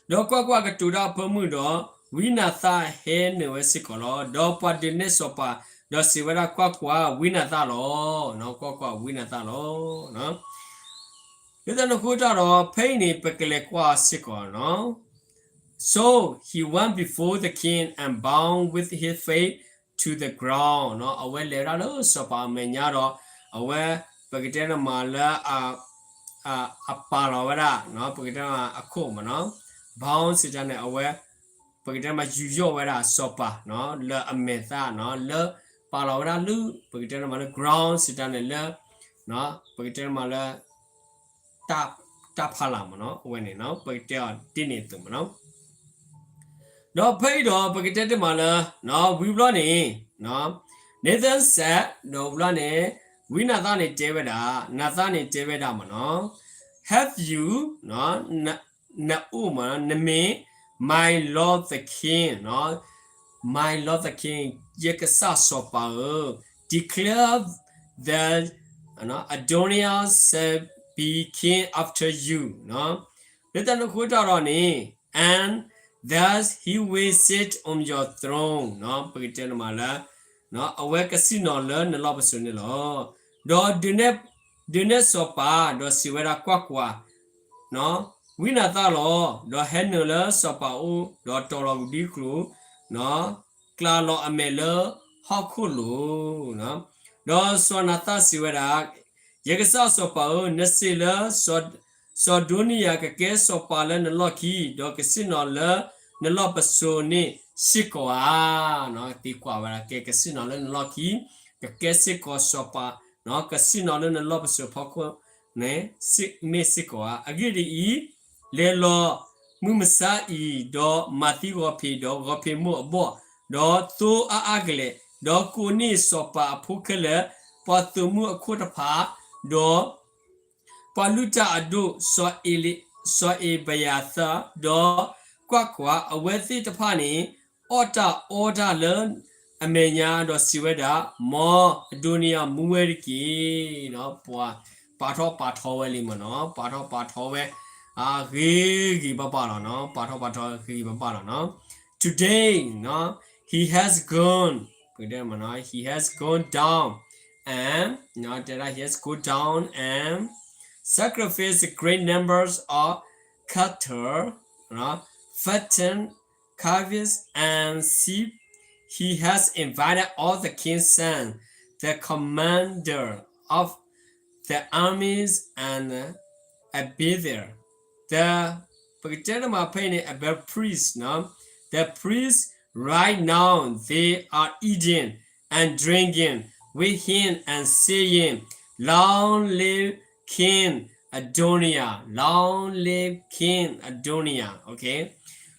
ဒီးကွၢ်ကွၢ်, ကတိၤတၢ်အဖၢမုၢ်ဒီး ဝံနၤသၣ်ဟဲနုာ်ဝဲစ့ၢ်ကီးလီၤ. ဒီးပှၤဒုးနဲၣ်စီၤပၤ ဒီးစံးဝဲဒၣ်, ကွၢ်ကွၢ်, ဝံနၤသၣ်လီၤ. ကွၢ်ကွၢ်, ဝံနၤသၣ်လီၤ. လၢတၢ်န့ၣ်အဃိတၢ်ဒီး ဖဲအံၤန့ၣ် ပကလဲၤကွၢ်စ့ၢ်ကီးနီၤ. So he went before the king and bowed with his face to the ground. အဝဲလဲၤဝဲဒၣ်လၢစီၤပၤအမဲာ်ညါဒီး အဝဲ ပကတဲန့ၣ်မးလၢ အပာ်လီၤဝဲဒၣ် ပကတဲန့ၣ်အခိၣ်မ့ၢ်နီၤ, bow စံးတၢ်န့ၣ် အဝဲ ပကတဲမးယူးယီၣ်ဝဲဒၣ်စီၤပၤ လၢအမဲာ်သၣ် လၢပာ်လီၤဝဲဒၣ်လၢ ပကတဲန့ၣ်မးလၢ ground စံးတၢ်န့ၣ်လၢ ပကတဲန့ၣ်မးလၢ တၢ်ဖးလၢ်မ့ၢ်နီၤ, အဝဲန့ၣ် ပကတဲအီၤဒ်န့ၣ်အသိးမ့ၢ်နီၤ. ဒီးဖဲအံၤဒီး ပကတဲတ့ၢ်မးလၢ ဝံၤဘျီန့ၣ် Nathan said, ဒီးဝံၤဘျီန့ၣ် ဝံနၤသၣ်န့ၣ်တဲဝဲဒၣ်, နၤသၣ်န့ၣ်တဲဝဲဒၣ်မ့ၢ်နီၤ, Have you, နအိၣ်မ့ၢ်နီၤ, နမ့ၢ် my lord the king, my lord the king, ယကစၢ်စီၤပၤဧၢ, declare that Adonijah shall be king after you. လၢတၢ်န့ၣ်အဃိတၢ်ဒီးန့ၣ် and that he will sit on your throne. ပကတဲန့ၣ်မးလၢ အဝဲကဆ့ၣ်နီၤလၢနလီၢ်ပစိာ်န့ၣ်လီၤ. ဒီးဒုးနဲၣ်စီၤပၤ ဒီးစံးဝဲဒၣ်, ကွၢ်ကွၢ်, ဝံနၤသၣ်လီၤ. ဒီးဟဲနုာ်လၢစီၤပၤအအိၣ် ဒီးတီၤလီၤကဒံကလိၤ, ကျးလီၤအမဲာ်လၢဟီၣ်ခိၣ်လိၤ. ဒီးစီၤနၤသၣ်စံးဝဲဒၣ်, ယကစၢ်စီၤပၤဧၢ, နစံးလၢ စီၤဒိနံယၤကကဲစီၤပၤလၢနလီၢ်ခံ, ဒီးကဆ့ၣ်နီၤလၢနလီၢ်ပစိာ်န့ၣ်စ့ၢ်ကီးဧါ. သံကွၢ်ဝဲဒၣ်, ကဲကဆ့ၣ်နီၤလၢနလီၢ်ခံ, ကကဲစ့ၢ်ကီးစီၤပၤ, ကဆ့ၣ်နီၤလၢနလီၢ်ပစိာ်ဖီခိၣ်န့ၣ် မ့ၢ်စ့ၢ်ကီးဧါ. အဂ့ၢ်ဒ်အံၤ, လဲၤလီၤမုၢ်မဆါအံၤ, ဒီးမၤသံဂီၤဖံး, ဒီးဂီၤဖံးမိၢ်အဘီၣ်, ဒီးသိအါအါကလဲာ်, ဒီးကိးန့ၢ်စီၤပၤအဖိခဲလၢာ်, ပှၤသုးမုၢ်အခိၣ်တဖၣ်, ဒီး ပှၤလုၢ်တၢ်အဒိၣ်, စီၤအ့ဘယၤသၢ, ဒီးကွၢ်ကွၢ်, အဝဲသ့ၣ်တဖၣ်န့ၣ် အီၣ်တၢ်အီတၢ်လၢအမဲာ်ညါ, ဒီးစံးဝဲဒၣ်, မ်အဒိနံယၤမူဝဲတက့ၢ်. ပာ်ထီၣ်ပာ်ထီဝဲလံမ့ၢ်နီၤ, ပာ်ထီၣ်ပာ်ထီဝဲ ဂ့ၤဂ့ၤဘၣ်ဘၣ်လီၤနီၤ, ပာ်ထီၣ်ပာ်ထီဂ့ၤဂ့ၤဘၣ်ဘၣ်လီၤနီၤ. Today, he has gone, he has gone down and, တဲဒၣ် he has gone down and sacrificed great numbers of cattle, fattened calves and sheep. He has invited all the king's sons, the commander of the armies, and Abiathar, the, ပကတဲတမးဖဲအံၤန့ၣ် အဘဲ priest, the priest right now, they are eating and drinking with him and saying, Long live King Adoniah, long live King Adoniah, okay.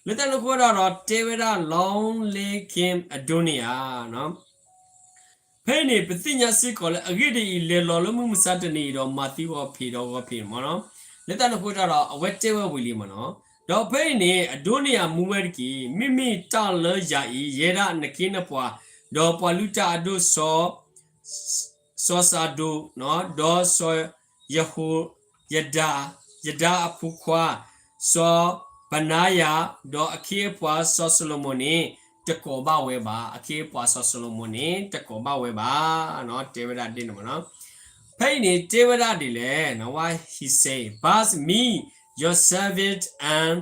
လၢတၢ်န့ၣ်အဃိဒီး တဲဝဲဒၣ် long live King Adoniah. ဖဲအံၤန့ၣ် ပသ့ၣ်ညါစ့ၢ်ကီးလၢ အဂ့ၢ်ဒ်အံၤ လဲၤလီၤလၢမုၢ်မဆါတနံၤအံၤဒီး မၤသံဂီၤဖံးဒီးဂီၤဖံးမ့ၢ်နီၤ. လၢတၢ်န့ၣ်အဃိတၢ်ဒီး အဝဲတဲဝဲဝံၤလံမ့ၢ်နီၤ. ဒီးဖဲအံၤန့ၣ် အဒိနံယၤမူဝဲတက့ၢ်. မ့မ့ၢ်တၢ်လၢယၤအံၤ ယဲဒၣ်နခ့နပှၤ, ဒီးပှၤလုၢ်တၢ်အဒိၣ် စီၤစၤဒိာ်, ဒီးစီၤယဟိယဒၤ, ယဒၤအဖိခွါ စီၤဘနါယၤ, ဒီးအခ့အပှၤစီၤၡလိၤမိၣ်န့ၣ် တကိးဘၣ်ဝဲဘၣ်. အခ့အပှၤစီၤၡလိၤမိၣ်န့ၣ် တကိးဘၣ်ဝဲဘၣ်. တဲဝဲဒၣ်ဒ်န့ၣ်မ့ၢ်နီၤ. ဖဲအံၤန့ၣ် တဲဝဲဒၣ်ဒ်လဲၣ်, what he say, But me, your servant, and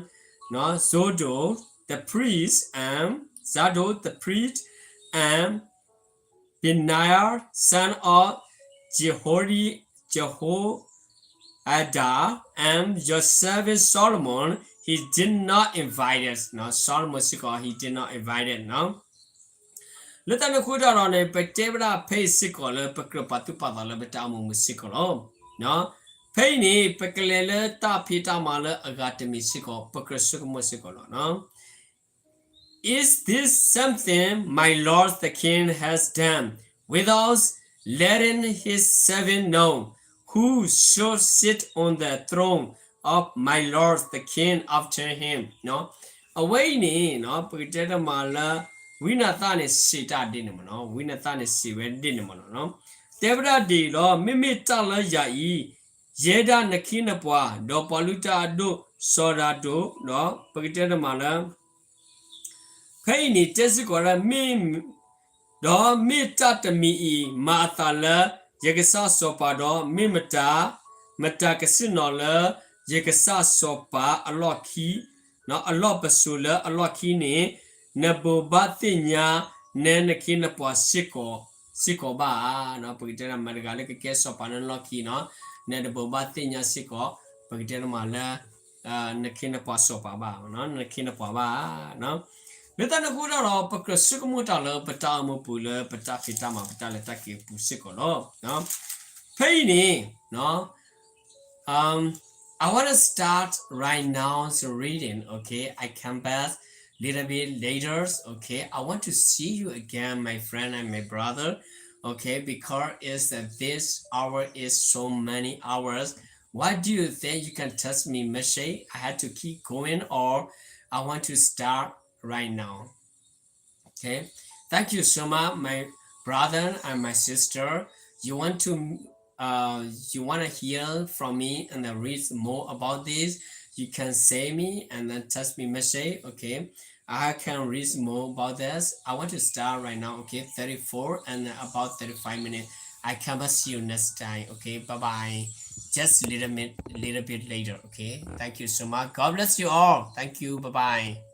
Zadok the priest, and Zadok the priest, and Benaiah, son of Jehoiada, and your servant Solomon, he did not invite us. Solomon စ့ၢ်ကီး he did not invite us. လၢတၢ်န့ၣ်အဃိတၢ်ဒီးန့ၣ် ပတဲဝဲဒၣ်ဖဲအံၤစ့ၢ်ကီးလၢ ပကြၢးပာ်သူၣ်ပာ်သးလၢပတၢ်အိၣ်မူပူၤစ့ၢ်ကီးလီၤ. ဖဲအံၤန့ၣ် ပကလဲၤလၢတၢ်ဖံးတၢ်မၤလၢအဂၤတမံၤစ့ၢ်ကီး ပကြၢးဆိကမိၣ်စ့ၢ်ကီးလီၤ. Is this something my lord the king has done without letting his servant know, who should sit on the throne of my lord the king after him? အဝဲအံၤန့ၣ် ပကတဲတမးလၢ ဝံနၤသၣ်န့ၣ်စံးတၢ်ဒ်န့ၣ်မ့ၢ်နီၤ, ဝံနၤသၣ်န့ၣ်စံးဝဲဒ်န့ၣ်မ့ၢ်နီၤ. တဲဝဲဒၣ်ဒ်အံၤလီၤ, မ့မ့ၢ်တၢ်လၢယၤအံၤ, ယဲဒၣ်နခ့နပှၤ, ဒီးပှၤလုၢ်တၢ်အဒိၣ်စီၤဒၤဒိၣ်, ဒီးပကတဲတမးလၢ ဖဲအံၤန့ၣ် တဲစ့ၢ်ကီးဝဲဒၣ် မ့ၢ် ဒီးမ့ၢ်တၢ်တမံၤအံၤ မၤအသးလၢယကစၢ်စီၤပၤဒီး မ့ၢ်မတၤ မတၤကဆ့ၣ်နီၤလၢယကစၢ်စီၤပၤအလီၢ်ခံ, အလီၢ်ပစိာ်လၢအလီၢ်ခံန့ၣ် နဘိးဘၣ်သ့ၣ်ညါ နဲနခ့နပှၤစ့ၢ်ကီး, စ့ၢ်ကီးဘၣ်ဧါ. ပကတဲမတၤတဂၤလၢကကဲစီၤပၤလၢနလီၢ်ခံနီၤ, နဲနဘိးဘၣ်သ့ၣ်ညါစ့ၢ်ကီး, ပကတဲတမးလၢ နခ့နပှၤစီၤပၤဘၣ်, နခ့နပှၤဘၣ်. လၢတၢ်န့ၣ်အဃိတၢ်ဒီး ပကြၢးဆိကမိၣ်တၢ်လၢပတၢ်အိၣ်မူပူၤလၢပတၢ်ဖံးတၢ်မၤ ပတၢ်လဲၤတၢ်က့ၤအပူၤစ့ၢ်ကီးလီၤ. ဖဲအံၤန့ၣ် Um, I want to start right now the reading, okay? I come back little bit later, okay? I want to see you again, my friend and my brother, okay? Because it's uh, this hour is so many hours. Why do you think you can text me message? I have to keep going or I want to start right now. Okay. Thank you so much, my brother and my sister. You want to uh, you want to hear from me and then read more about this, you can say me and then text me message, okay? I can read more about this. I want to start right now, okay? Thirty-four and about thirty-five minutes. I come back see you next time, okay? Bye bye. Just a little bit, little bit later, okay? Thank you so much. God bless you all. Thank you. Bye bye.